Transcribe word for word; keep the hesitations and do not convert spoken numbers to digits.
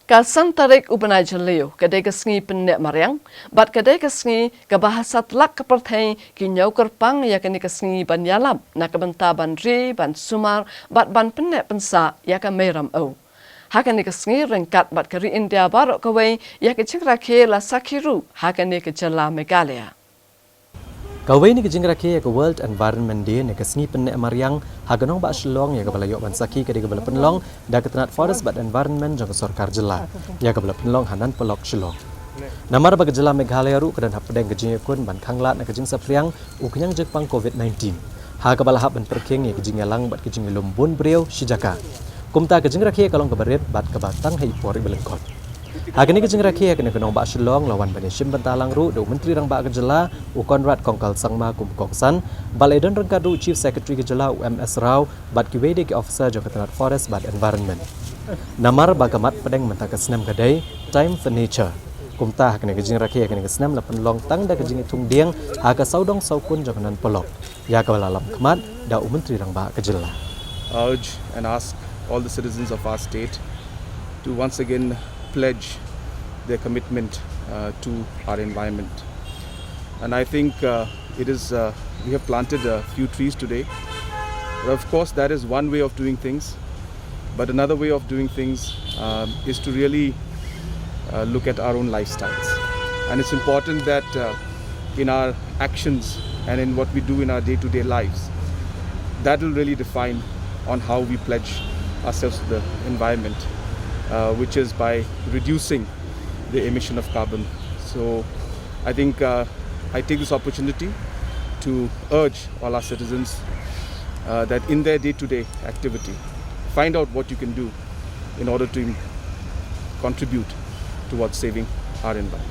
Ka san tarik u bnai Jylliew ka dei ka sngi pynneh mariang, bad ka dei ka sngi kaba ha satlak ka pyrthei ki ñiew kyrpang ïa kane ka sngi ban ïalap na ka bynta ban ri, ban sumar, bad ban pynneh pynsah ïa ka mei ramew. Ha kane ka sngi ryngkat bad ka ri India baroh kawei ïa ka jingrakhe la sakhi ruh ha kane ka jylla Meghalaya. Kawei na ka jingrakhe ïa ka World Environment Day ne ka sngi pynneh mariang ha ka nongbah Shillong ïa kaba la ïoh ban sakhi ka dei kaba la pynlong da ka tnat Forest bad Environment jong ka sorkar jylla, ïa kaba la pynlong ha Nan Polok, Shillong. Namar ba ka jylla Meghalaya ruh ka don hapdeng ka jingïakun ban khanglad na ka jingsaphriang u khñiang jingpang covid nineteen, ha kaba la hap ban pyrkhing ïa ka jingïalang bad ka jingïalum bun briew shi jaka. Kumta ka jingrakhe ka long kaba rit bad kaba tang ha i por iba lyngkot. Ha kane ka jingrakhe ha kane ka nongbah Shillong la wan ban ïashim bynta lang ruh da u Myntri Rangbah ka jylla, u Conrad Kongkal Sangma kum u kongsan, bad la ïadon ryngkat ruh u Chief Secretary ka jylla, u M S Rao, bad kiwei de ki officer jong ka tnat Forest bad Environment. Namar ba ka mat pdeng mynta ka snem ka dei Time for Nature. Kumta ha kane ka jingrakhe ha kane ka snem la pynlong tang da ka jingïathung dieng ha ka sawdong sawkun jong ka Nan Polok, ïa kaba la lam khmat da u Myntri Rangbah ka jylla. Urge and ask all the citizens of our state to once again pledge their commitment, uh, to our environment. And I think, uh, it is, uh, we have planted a few trees today. But of course, that is one way of doing things. But another way of doing things, um, is to really, uh, look at our own lifestyles. And it's important that, uh, in our actions and in what we do in our day-to-day lives, that will really define on how we pledge ourselves to the environment, uh, which is by reducing the emission of carbon. So I think, uh, I take this opportunity to urge all our citizens, uh, that in their day-to-day activity, find out what you can do in order to im-, contribute towards saving our environment.